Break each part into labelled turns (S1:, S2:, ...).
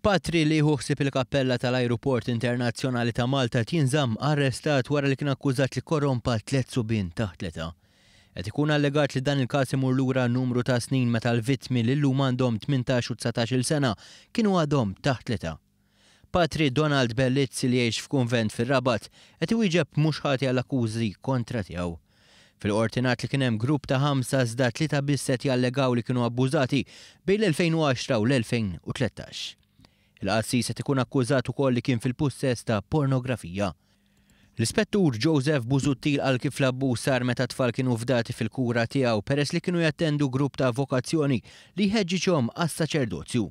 S1: Patri li jieħu ħsieb il-kappella tal-Ajruport Internazzjonali ta' Malta qed jinżamm arrestat wara li kien akkużat li korrompa tliet subien taħt l-età. Qed ikun allegat li dan il-każ imur lura numru ta' snin meta l-vittmi li llum għandhom 18 u 19-il sena kienu għadhom taħt l-età. Patri Donald Bellizzi li jgħix f'kunvent fir-Rabat qed iwieġeb mhux ħati għall-akkużi kontra tiegħu. Fil-Qorti ngħad li kien hemm grupp ta' ħamsa iżda tlieta biss qed jallegaw li kienu abbużati bejn l-2010 u l-2013. Il-qassis qed ikun akkużat ukoll li kien fil-pussess ta' pornografija. L-Ispettur Joseph Busuttil qal kif l-abbuż sar meta t-tfal kienu fdati fil-kura tiegħu peress li kienu jattendu grupp ta' vokazzjoni li jħeġġiġhom għas-saċerdozju.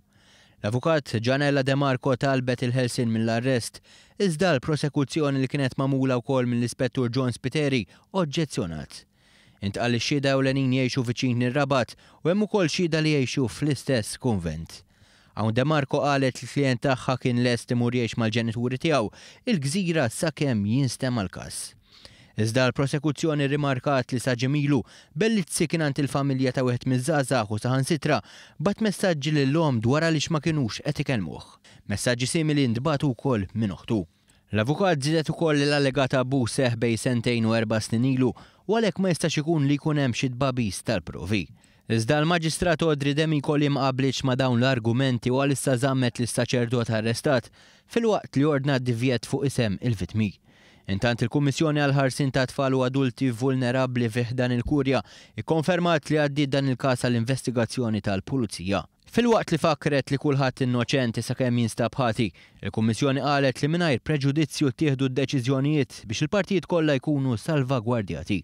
S1: L-Avukat Gianella De Marco talbet il-ħelsien mill-arrest, iżda l-prosekuzzjoni li kienet magħmula wkoll mill-Ispettur John Spiteri oġġezzjonat. Intqal li x-xhieda ewlenin jgħixu viċin ir-Rabat u hemm ukoll xhieda li jgħixu fl-istess kunvent. Hawn De Marco qalet li l-klijent tagħha kien lest imur jgħix mal-ġenituri tiegħu il-Gżira sakemm jinstema' l-każ. Iżda l-prosekuzzjoni rrimarkat li sa ġimgħa ilu, Bellizzi kien għand il-familja ta' wieħed miż-żgħażagħ u saħansitra bagħat messaġġi lill-omm dwar għaliex ma kinux qed ikellmuh. Messaġġi simili ntbagħtu wkoll minn oħtu. L-avukat żiedet ukoll li l-allegat abbuż seħħ bejn sentejn u erba' snin ilu u għalhekk ma jistax ikun li jkun hemm xi tbagħbis tal-provi. Iżda l-Maġistrat Audrey Demicoli ma qablitx ma' dawn l-argumenti u għalissa żammet lis-saċerdot arrestat filwaqt li ordnat divjett fuq isem il-vittmi. Intant il-Kummissjoni għall-Ħarsien ta' Tfal u Adulti Vulnerabbli fi ħdan il-Kurja ikkonfermat li għaddiet dan il-każ għall-investigazzjoni tal-Pulizija. Filwaqt li fakkret li kulħadd innoċenti sakemm jinstab ħati, il-Kummissjoni qalet li mingħajr preġudizzju ttieħdu d-deċiżjonijiet biex il-partijiet kollha jkunu salvagwardjati.